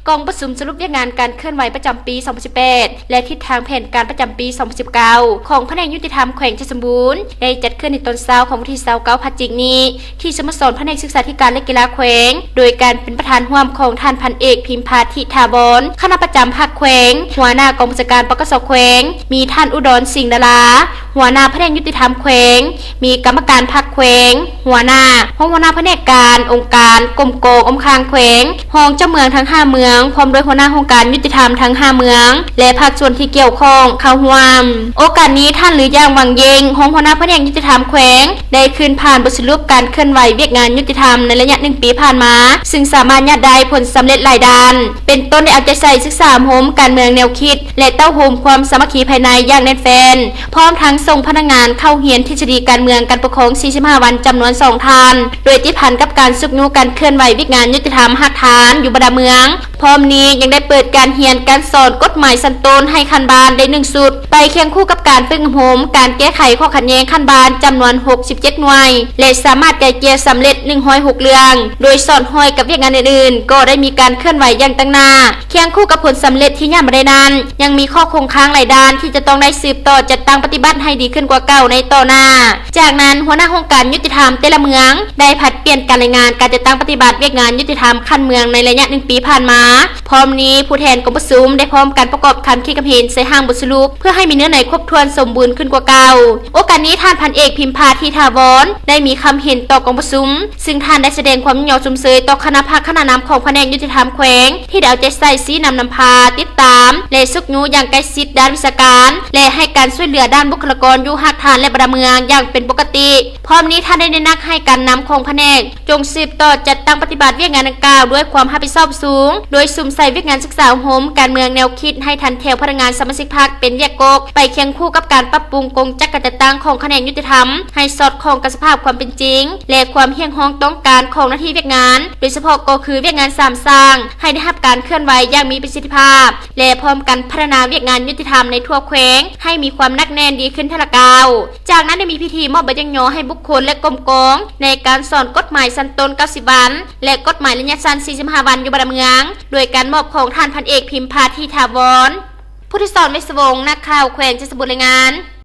ກອງປະຊຸມສະຫຼຸບວຽກງານການເຄື່ອນໄຫວປະຈຳປີສອງພັນສິບແປດ ແລະ ທິດທາງແຜນການປະຈຳປີສອງພັນສິບເກົ້າ ຂອງພະແນກຍຸຕິທຳແຂວງໄຊສົມບູນ ໄດ້ຈັດຂຶ້ນໃນຕອນເຊົ້າຂອງວັນທີຊາວເກົ້າ ພະຈິກນີ້ ທີ່ສະໂມສອນພະແນກສຶກສາທິການ ແລະ ກິລາແຂວງ ໂດຍການເປັນປະທານຮ່ວມຂອງທ່ານພັນເອກ ພິມພາ ທິຖາວອນ ຄະນະປະຈຳພັກແຂວງ, ຫົວໜ້າກອງບັນຊາການ ປກສ ແຂວງ, ມີທ່ານ ອຸດອນ ສິງດາລາ ຫົວໜ້າພະແນກຍຸຕິທຳແຂວງ, ມີກຳມະການພັກແຂວງ, ຫົວໜ້າ, ຮອງຫົວໜ້າພະແນກການ, ອົງການ, ກົມກອງ, ອົງຄາງແຂວງ, ຮອງເຈົ້າເມືອງທັງຫ້າເມືອງ, ພ້ອມດ້ວຍຫົວໜ້າຫ້ອງການຍຸຕິທຳທັງຫ້າເມືອງ ແລະ ພາກສ່ວນທີ່ກ່ຽວຂ້ອງເຂົ້າຮ່ວມ. ໂອກາດນີ້ ທ່ານ ຫຼື ຢ່າງ ວັງເຢງ ຮອງຫົວໜ້າພະແນກຍຸຕິທຳແຂວງ ໄດ້ຄືນຜ່ານບົດສະຫຼຸບການເຄື່ອນໄຫວວຽກງານຍຸຕິທຳໃນໄລຍະໜຶ່ງປີຜ່ານມາ, ຊຶ່ງສາມາດຍາດໄດ້ຜົນສຳເລັດຫຼາຍດ້ານ, ເປັນຕົ້ນໄດ້ເອົາໃຈໃສ່ສຶກສາອົບຮົມການເມືອງແນວຄິດ ແລະ ເຕົ້າໂຮມຄວາມສາມັກຄີພາຍໃນຢ່າງແໜ້ນແຟ້ນ, ພ້ອມທັງສົ່ງພະນັກງານເຂົ້າຮຽນທິດສະດີການເມືອງການປົກຄອງສີ່ສິບຫ້າວັນຈຳນວນສອງທ່ານ, ໂດຍຕິດພັນກັບການຊຸກຍູ້ການເຄື່ອນໄຫວວຽກງານຍຸຕິທຳຮາກຖານຢູ່ບັນດາເມືອງ. ພ້ອມນີ້ຍັງໄດ້ເປີດການຮຽນການສອນກົດໝາຍຊັ້ນຕົ້ນໃຫ້ຂັ້ນບ້ານໄດ້ໜຶ່ງຊຸດ, ໄປຄຽງຄູ່ກັບການຝຶກອົບຮົມການແກ້ໄຂຂໍ້ຂັດແຍ່ງຂັ້ນບ້ານຈຳນວນຫົກສິບເຈັດໜ່ວຍ ແລະ ສາມາດໄກ່ເກ່ຍສຳເລັດໜຶ່ງຮ້ອຍຫົກເລື່ອງ, ໂດຍສອດຫ້ອຍກັບວຽກງານອື່ນໆ ກໍໄດ້ມີການເຄື່ອນໄຫວຢ່າງຕັ້ງໜ້າ. ຄຽງຄູ່ກັບຜົນສຳເລັດທີ່ຍາດມາໄດ້ນັ້ນ, ຍັງມີຂໍ້ຄົງຄ້າງຫຼາຍດ້ານທີ່ຈະຕ້ອງໄດ້ສືບຕໍ່ຈັດຕັ້ງປະຕິບັດໃຫ້ດີຂຶ້ນກວ່າເກົ່າໃນຕໍ່ໜ້າ. ຈາກນັ້ນ, ຫົວໜ້າຫ້ອງການຍຸຕິທຳແຕ່ລະເມືອງ ໄດ້ຜັດປ່ຽນການລາຍງານການຈັດຕັ້ງປະຕິບັດວຽກງານຍຸຕິທຳຂັ້ນເມືອງໃນໄລຍະໜຶ່ງປີຜ່ານມາ. ພ້ອມນີ້, ຜູ້ແທນກອງປະຊຸມໄດ້ພ້ອມກັນປະກອບຄຳຄິດຄຳເຫັນໃສ່ຮ່າງບົດສະຫຼຸບ ເພື່ອໃຫ້ມີເນື້ອໃນຄົບຖ້ວນສົມບູນຂຶ້ນກວ່າເກົ່າ. ໂອກາດນີ້, ທ່ານພັນເອກ ພິມພາ ທິຖາວອນ ໄດ້ມີຄຳເຫັນຕໍ່ກອງປະຊຸມ, ຊຶ່ງທ່ານໄດ້ສະແດງຄວາມຍິນຍອມຊົມເຊີຍຕໍ່ຄະນະພັກຄະນະນຳຂອງພະແນກຍຸຕິທຳແຂວງ ທີ່ໄດ້ເອົາໃຈໃສ່ຊີ້ນຳນຳພາ, ຕິດຕາມ ແລະ ຊຸກຍູ້ຢ່າງໃກ້ຊິດດ້ານວິຊາການ ແລະ ໃຫ້ການຊ່ວຍເຫຼືອດ້ານບຸກຄະລາກອນຢູ່ຮາກຖານ ແລະ ບັນດາເມືອງຢ່າງເປັນປົກກະຕິ. ພ້ອມນີ້, ທ່ານໄດ້ເນັ້ນໜັກໃຫ້ການນຳຂອງພະແນກ ຈົ່ງສືບຕໍ່ຈັດຕັ້ງປະຕິບັດວຽກງານດັ່ງກ່າວດ້ວຍຄວາມຮັບຜິດຊອບສູງ, ໂດຍສຸມໃສ່ວຽກງານສຶກສາອົບຮົມການເມືອງແນວຄິດໃຫ້ທັນແຖວພະນັກງານສະມາຊິກພັກເປັນວຽກກົກ, ໄປຄຽງຄູ່ກັບການປັບປຸງກົງຈັກການຈັດຕັ້ງຂອງຂະແໜງຍຸຕິທຳໃຫ້ສອດຄ່ອງກັບສະພາບຄວາມເປັນຈິງ ແລະ ຄວາມຮຽກຮ້ອງຕ້ອງການຂອງໜ້າທີ່ວຽກງານ, ໂດຍສະເພາະກໍຄືວຽກງານສາມສ້າງ ໃຫ້ໄດ້ຮັບການເຄື່ອນໄຫວຢ່າງມີປະສິດທິພາບ ແລະ ພ້ອມກັນພັດທະນາວຽກງານຍຸຕິທຳໃນທົ່ວແຂວງໃຫ້ມີຄວາມໜັກແໜ້ນດີຂຶ້ນເທື່ອລະກ້າວ. ຈາກນັ້ນໄດ້ມີພິທີມອບໃບຍ້ອງຍໍໃຫ້ບຸກຄົນ ແລະ ກົມກອງໃນການສອນກົດໝາຍຊັ້ນຕົ້ນເກົ້າສິບວັນ ແລະ ກົດໝາຍໄລຍະສັ້ນສີ່ສິບຫ້າວັນຢູ່ບັນດາເມືອງ ໂດຍການມອບຂອງທ່ານພັນເອກ ພິມພາ ທິຖາວອນ. ພຸດທະສອນ ເວດສະວົງ ນັກຂ່າວແຂວງໄຊສົມບູນ ລາຍງານ.